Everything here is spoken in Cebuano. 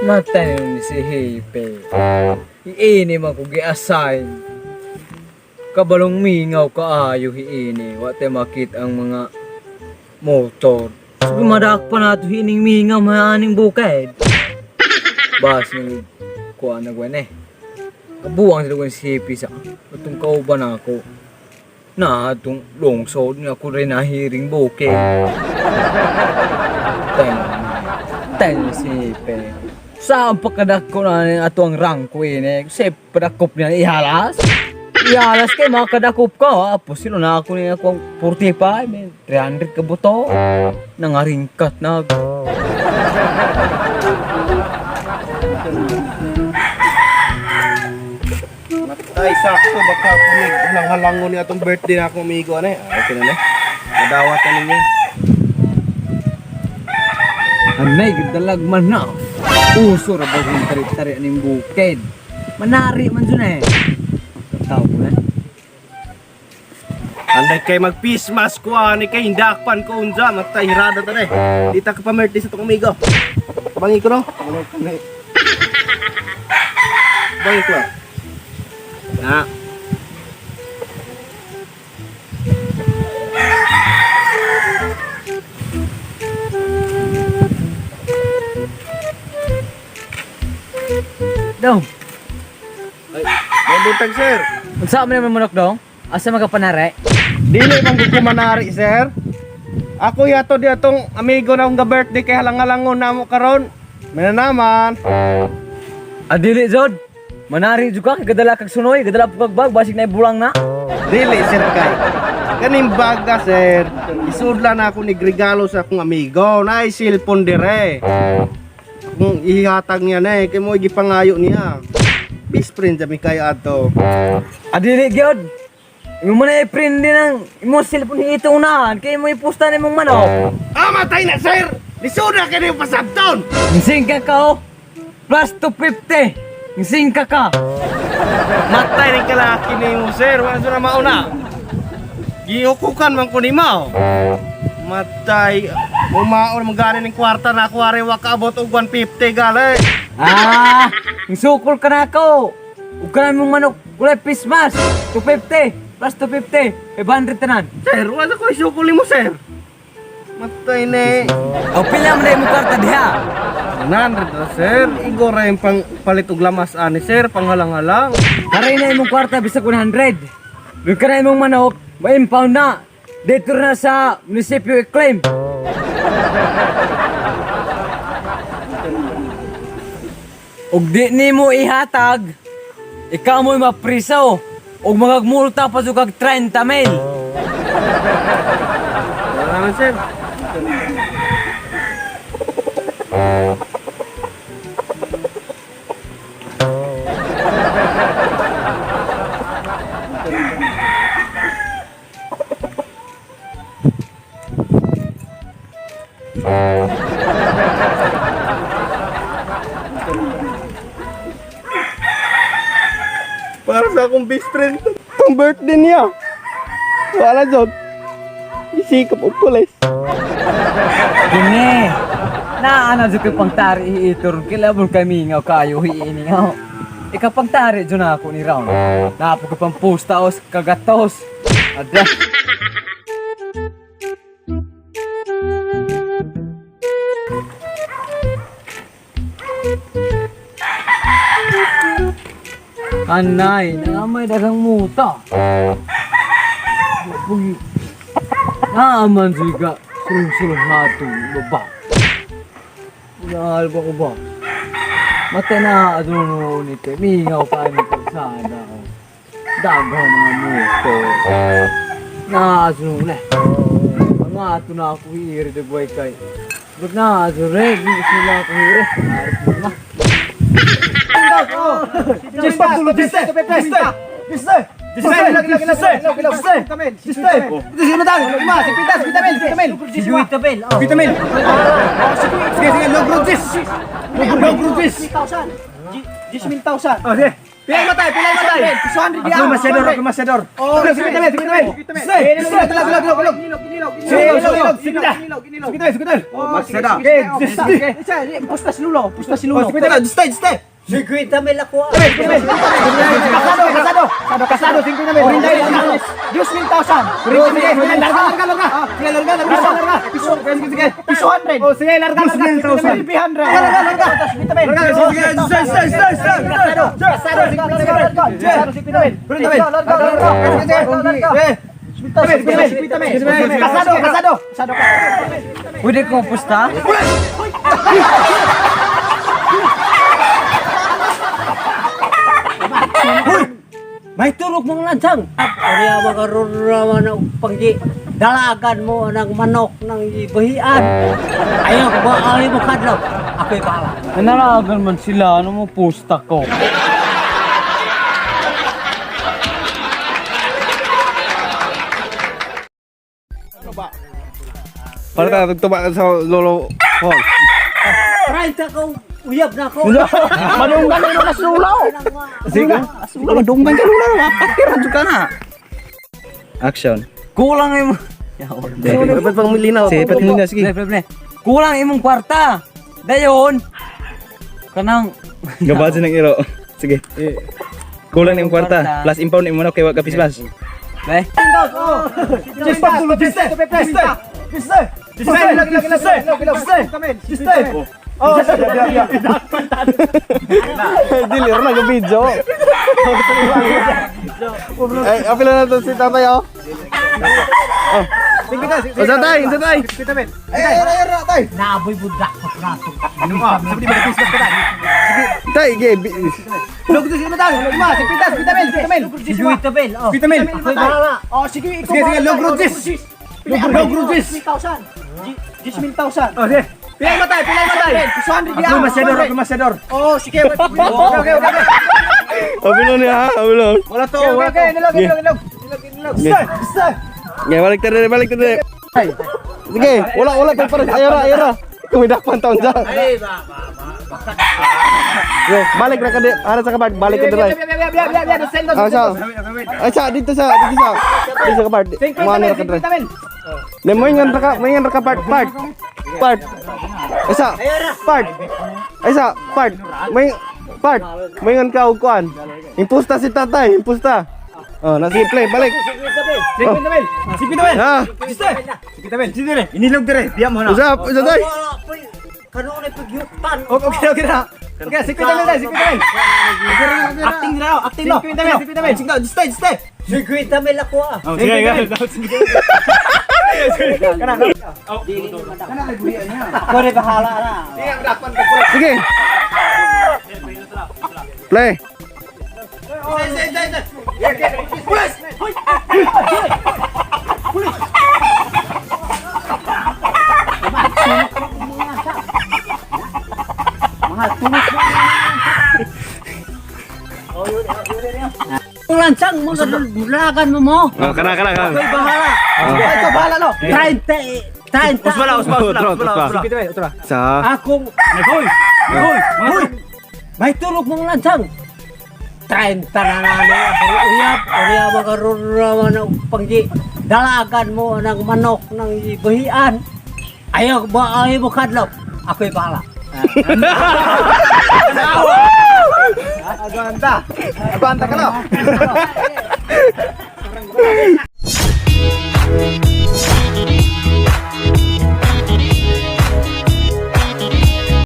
Matay ni si Hepe. Iini man ko gi-assign. Kabalong mingaw kaayo hiini. Wa tay makita ang mga motor. So madak pa nato hiining mingaw maaning bukid. Bas ni kuha na gwen eh. Abuang sila gwen si Hepe sa atong kauban ako. Na atong lungsod nga ako rin nahiring bukid. Tay tay ni si Hepe. Saan pa kadako na ni ato ang rangko ini? Kasi padakop niya ihalas. Ihalas kay makadakop ka. Apo sino na ako ni ako ang 45, man. 300 ka buto. Nangaringkat na. Matay, sakto baka kunig lang halangon ni atong birthday na akong amigo ane. Ah, okay na ni. Madawat na ninyo. Anay, dalag man na. Uso ra ba kung tari-tari aning bukid? Manari man dyan eh. Tao ko na. Anday kay mag face mask ko ani kay hindakpan ko unsa matay hirada ta ni. Dita ka pa birthday sa atong amigo. Bangi ko no. Bangi ko. Ah. Na. Dong, Ay, may buntag sir. unsa man naman manok dong? Asa magapanare? Dili man gud ko manari sir. Ako yato di atong amigo na akong ga-birthday kay halang-halangon namo karon. May naman. Adili jod. Manari jud ka kay gadala kag sunoy, gadala po kag bag basig na ibulang na. Dili sir kay. Kaning baga sir, isudla na ako ni regalo sa akong amigo. Naay cellphone dire. Kung ihatag niya na eh, kay mo gipangayo niya. Best friend jami kayo ato. Adili gyud. Imo man na i-print din ang imo cellphone ito unahan kay imo iposta nimong manok. Ah, matay na sir! Lisuda ka yung pasabton! Singka ka oh. Plus 250. Singka ka. Matay ni kalaki ni mo sir, wala na mauna. Gihukukan man ko ni Mao. Matay, umaon man gani ning kwarta na ako are wa kaabot og 150 gali. Ah, sukol ka na ako. Ug ka na mong manok kulay Christmas. 250 plus 250, 500 tanan. Sir, wala ko isukol nimo sir. Matay ni. O pila man na imong kwarta diha? 100 ra sir. Igo ra yung pang palit og lamas ani sir, panghalang-halang. Karay na imong kwarta bisag 100. Ug ka na imong manok, ma-impound na. Dito na sa munisipyo i-claim. Ug di nimo ihatag, ikaw mo'y mapriso ug magagmulta pa jud kag 30 mil. Wala naman sir. Para sa akong best friend, pang birthday niya. Wala jod. Isikap og pulis. Kini, naana jud kay pangtari iitor kila mo kami nga kayo hiini nga. Ika pangtari jud na ako ni Round. Napo ka pang pustaos kagatos. Ada. Anay, naamay dagang muta. Bugi. Naaman siga, sulong-sulong nato, baba. Unahal ba ko ba? Mata na ano no nito, mingaw pa ni kalsada ko. Dagaw mga muto. Naaso na. Mga ato na ako hiiri de boy kay. But naaso re, di sila ako hiiri. Arap na. Sige, sige, logro this. Logro this. Pilay matay, pilay matay. Ako masyador, ako masyador. Oh, sige tabi, sige tabi. Sige, sige, tulog, tulog, tulog, tulog. Sige, tulog, sige ta. Sige tabi, sige tabi. Oh, masyador. Sige, sige. Pusta si Lulo, pusta si Lulo. Sige tabi, stay, stay. 50 mil ako ah. Kasado, kasado. Kasado, 50 mil. Diyos mil thousand. Sige, larga, larga, larga. Sige, larga, larga, larga. Piso, sige, sige. Piso 100. Oh, sige, larga, larga. 300. Larga, larga. Larga, sige, sige, stay, stay, stay, stay. Kasado, Kasado, 50 mil. Kasado, kasado. Kasado ka. Pwede ko pusta? May turok mong lansang. Ariya makarurawa na panggi. Dalagan mo ng manok ng ibahian. Ayaw ba ay mo kadlaw. Ako'y bahala. Nanaragan man sila, ano mo pusta ko? Para ta tugtuba sa Lolo Paul. 30 ko uyab na ako. Madunggan na na si Lulo. Sige. Lulo madunggan ka Lulo. Patira jud ka na. Action. Kulang imo. Dapat pang milinaw. Sige, pat milinaw sige. Pre, pre, pre. Kulang imong kwarta. Dayon. Kanang Gabadyo ng iro. Sige. Kulang na yung kwarta. Plus impound imo na kay wa ka pispas. Be. Dili ra na video. Ay, apila na to si tatay oh. Oh. Oh, tatay, tatay. Naaboy budak ko prato. Tay, ge. Sige tabel. Oh. Ako'y bahala. Oh, sige, ikaw. Sige, sige, logro this. Logro this. 10,000. Oh, sige. Pilay matay, pilay matay. Piso 100 Ako masyador, ako masyador. Oh, sige. Okay, okay, okay. Apila niya ha, apila. Wala to, wala to. Inilog, inilog, inilog. Stay, stay. Ge, balik ta dire, balik ta dire. Sige, wala wala kay para ayara, ayara. Kumidakpan taon sa. Ay ba ba ba. Yo, balik ra ka di, ara sa kabart, balik ka dire. Ah, sa. Ay, sa dito sa, dito sa. Dito sa kabart. Mo ra ka dire. Le mo ingan ra ka, mo ingan ra ka part, part. Part. Isa, part. Isa, part. May part. May ingan ka og kuan. Impusta si tatay, impusta. Oh, na sige play, balik. Sige tabel. Sige tabel. Ha? Sige tabel. Sige dire. Inilog dire. Biya mo na. Usap, usap tay. Wala po'y kanunay pagyutan. Okay, okay na. Okay, sige tabel, sige tabel. Acting na, acting no. Sige tabel, sige tabel. Sige, stay, stay. 50 mil ako ah. Sige, sige. Ako rin bahala na. Sige. Play. Ang lansang mo dalagan mo mo. Oh, kana kana kana. Ako'y bahala. Ikaw bahala no. 30 30. Usbala, usbala, usbala, usbala. Sige tabel, utra. Sa. Akong Hoy! Hoy! Hoy! May tulog mong lansang. 30 na nano ako uyab, uyab makarurawa na panggi. Dalagan mo ng manok ng ibahian. Ayaw ba ay mo kadlaw. Ako'y bahala. Aganta. Aganta ka no.